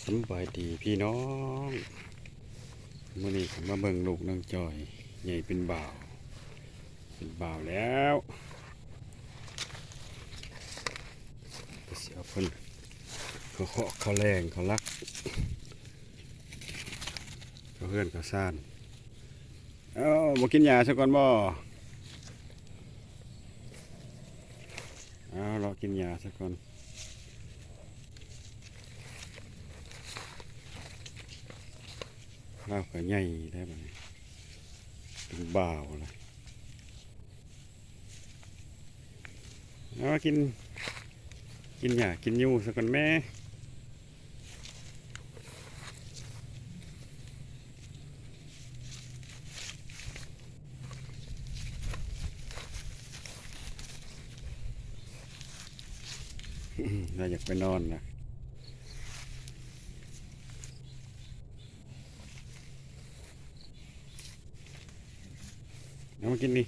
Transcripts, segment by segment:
ສຳບາຍດີພີ່ນ້ອງ ມື້ນີ້ກໍມາເບິ່ງລູກນາງຈອຍ ໃຫຍ່ເປັນບ່າວ ເປັນບ່າວແລ້ວ ກໍຊິເອົາເພິ່ນເຂົ້າຄອກເຂົ້າແລ່ງເຂົ້າຫຼັກ ເຂົ້າເຮືອນເຂົ້າຊານ. ເອົາ ບໍ່ກິນຫຍ້າຊະກ່ອນບໍ່? ເອົາ ເລາະກິນຫຍ້າຊະກ່ອນ. ລາວກໍໃຫຍ່ແລ້ວບັດນີ້ ເປັນບ່າວແລ້ວ. ເອົາ ກິນ ກິນຫຍ້າກິນຢູ່ຊະກ່ອນແມ້. ລາວຢາກໄປນອນນະ. ເອົາມາກິນນີ້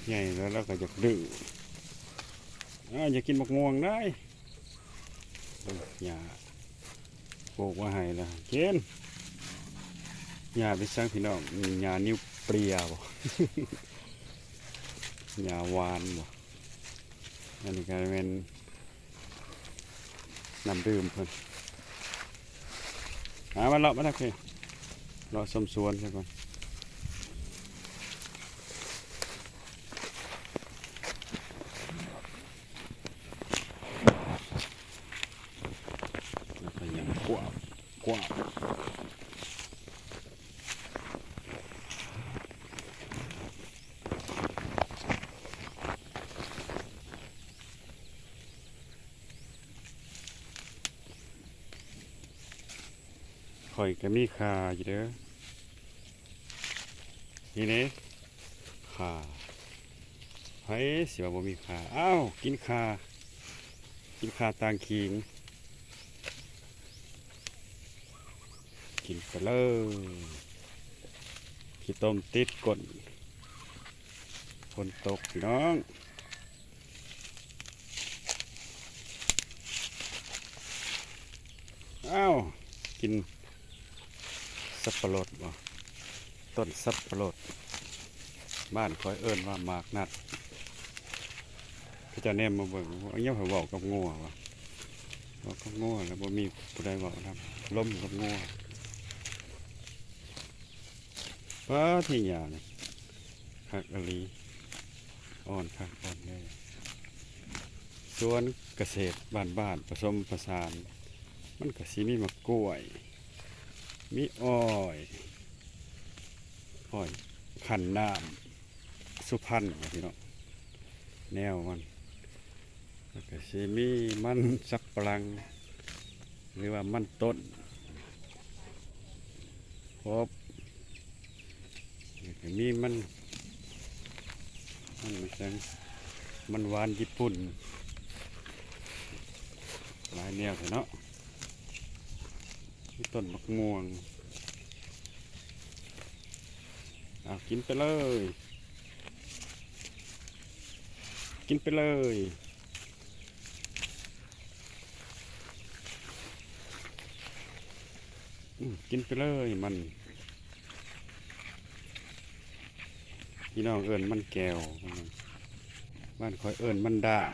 ໃຫຍ່ແລ້ວ ລາວກໍຢາກດື້ ອາ ຢາກກິນໝາກມ່ວງໄດ໋. ເບິ່ງ ຫຍ້າປູກມາໃຫ້ແລ້ວ ກິນ. ຫຍ້າໄປສັ່ງພີ່ນ້ອງ ຫຍ້ານິວເປຍບໍ ຫຍ້າຫວານບໍ. ອັນນີ້ກໍແມ່ນນ້ຳດື່ມເພິ່ນ. ຫາມາເລາະມາທາງພີ້ ເລາະຊົມສວນຊະກ່ອນ. ແລ້ວກໍຍັງກວາດ ກວາດ ຂ້ອຍກໍມີຂ່າຢູ່ເດີ ນີ້ເດ້ ຂ່າ ໃຜຊິວ່າບໍ່ມີຂ່າ? ອ້າວ ກິນຂ່າ ກິນຂ່າຕ່າງຂີງ ກິນໄປເລີຍ ຂີ້ຕົມຕິດກົ້ນ ຝົນຕົກພີ່ນ້ອງ. ອ້າວ ກິນສັບປະລົດບໍ? ຕົ້ນສັບປະລົດ ບ້ານຂ້ອຍເອີ້ນວ່າໝາກນັດ. ເຂົາເຈົ້າແນມມາເບິ່ງ ເອົາຫຍັງໃຫ້ເວົ້າກັບງົວວະ? ເວົ້າກັບງົວແລ້ວບໍ່ມີຜູ້ໃດເວົ້ານຳ ລົມກັບງົວ. ປາ ທີ່ຫຍ້ານີ້ ຄັກອີ່ຫຼີ ອ່ອນຄັກອ່ອນແນ່. ສວນກະເສດບ້ານໆ ປະສົມປະສານ ມັນກະຊິມີໝາກກ້ວຍ ມີອ້ອຍ ອ້ອຍຄັ້ນນ້ຳສຸພັນ ພີ່ນ້ອງ ແນວມັນ. ແລ້ວກະຊິມີມັນສັບປະຫຼັງ ຫຼືວ່າມັນຕົ້ນ ຄົບ ແລ້ວກະມີມັນ ມັນຫຍັງ ມັນຫວານຍີ່ປຸ່ນ ຫຼາຍແນວແທ້ເນາະ. ມີຕົ້ນໝາກມ່ວງ ເອົາ ກິນໄປເລີຍ ກິນໄປເລີຍ ອືມ ກິນໄປເລີຍມັນ. ພີ່ນ້ອງເອີ້ນມັນແກ້ວ ບ້ານຂ້ອຍເອີ້ນມັນດ້າງ.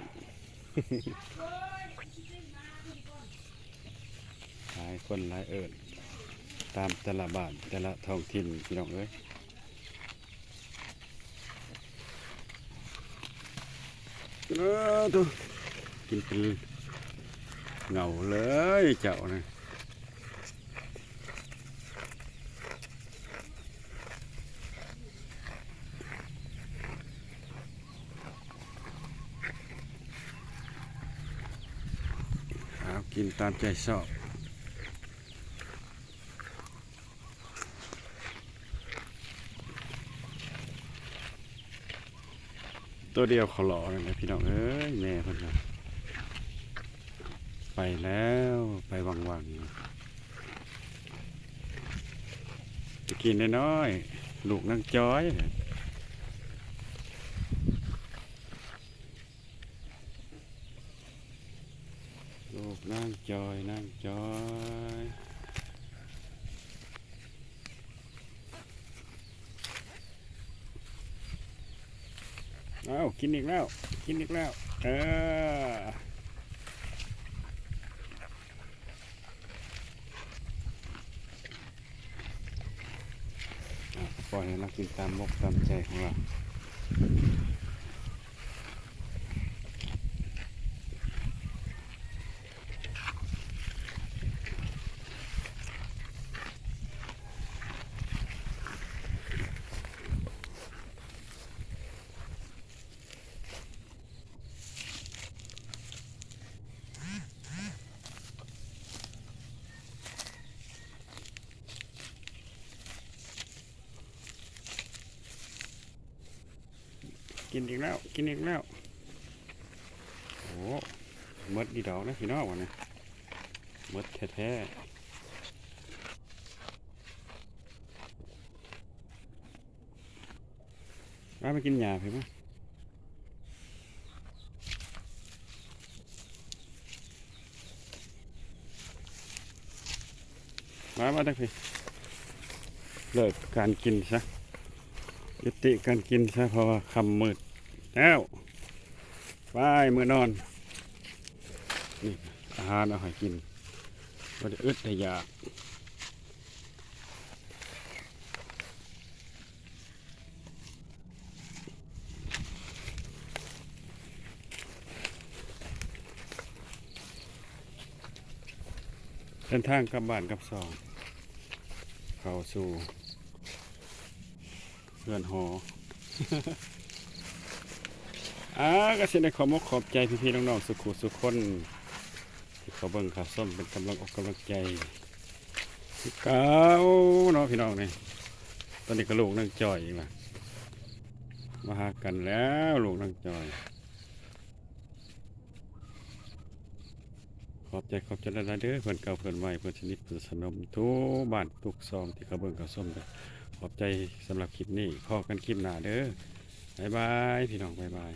ຫຼາຍຄົນຫຼາຍເອີ້ນ ຕາມແຕ່ລະບ້ານແຕ່ລະທ້ອງຖິ່ນ ພີ່ນ້ອງເອີຍ. ເອີ ໂທ້ ກິນເປັນເຫງົາເລີຍເຈົ້ານະ. ເອົາ ກິນຕາມໃຈຊອບ. ໂຕດຽວເຂົາຫຼໍ່ນັ້ນແຫຼະ ພີ່ນ້ອງເອີຍ. ແມ່ເພິ່ນນະໄປແລ້ວ ໄປວັ່ງໆ. ກິນນ້ອຍໆ ລູກນາງຈອຍ ລູກນາງຈອຍ ນາງຈອຍ. ອ້າວ ກິນອີກແລ້ວ ກິນອີກແລ້ວ ເອີ ອ່ະ ປ່ອຍໃຫ້ລາວກິນຕາມອົກຕາມໃຈຂອງລາວ. ກິນອີກແລ້ວ ກິນອີກແລ້ວ. ໂອ້ ໝົດອີ່ດອກເດ້ພີ່ນ້ອງ ບັດນີ້ ໝົດແທ້ໆ. ມາ ມາກິນຫຍ້າພີ້ມາ ມາ ມາທາງພີ້. ເລີກການກິນຊະ ຍຸຕິການກິນຊະ ເພາະວ່າຄ່ຳມືດແລ້ວ. ໄປ ມື້ນອນ. ນີ້ອາຫານເອົາໃຫ້ກິນ ບໍ່ໄດ້ອຶດໄດ້ຢາກ. ເດີນທາງກັບບ້ານກັບຊ່ອງ ເຂົ້າສູ່ເຮືອນຫໍ. ອາ ກໍຊິໄດ້ຂອບອົກຂອບໃຈພີ່ໆນ້ອງໆ ສຸຂູສຸຄົນ ທີ່ເຂົ້າເບິ່ງເຂົ້າຊົມເປັນກຳລັງອົກກຳລັງໃຈຄືເກົ່າເນາະພີ່ນ້ອງນີ້. ຕອນນີ້ກໍລູກນາງຈອຍອີກລະ ມາຫາກັນແລ້ວ ລູກນາງຈອຍ. ຂອບໃຈ ຂອບໃຈຫຼາຍໆເດີ ເພື່ອນເກົ່າເພື່ອນໃໝ່ ເພື່ອນສະໜິດເພື່ອນສະໜົມ ທຸກບ້ານທຸກຊ່ອງທີ່ເຂົ້າເບິ່ງເຂົ້າຊົມ. ຂອບໃຈສຳລັບຄລິບນີ້ ພໍ້ກັນຄລິບໜ້າເດີ ບາຍບາຍ ພີ່ນ້ອງ ບາຍບາຍ.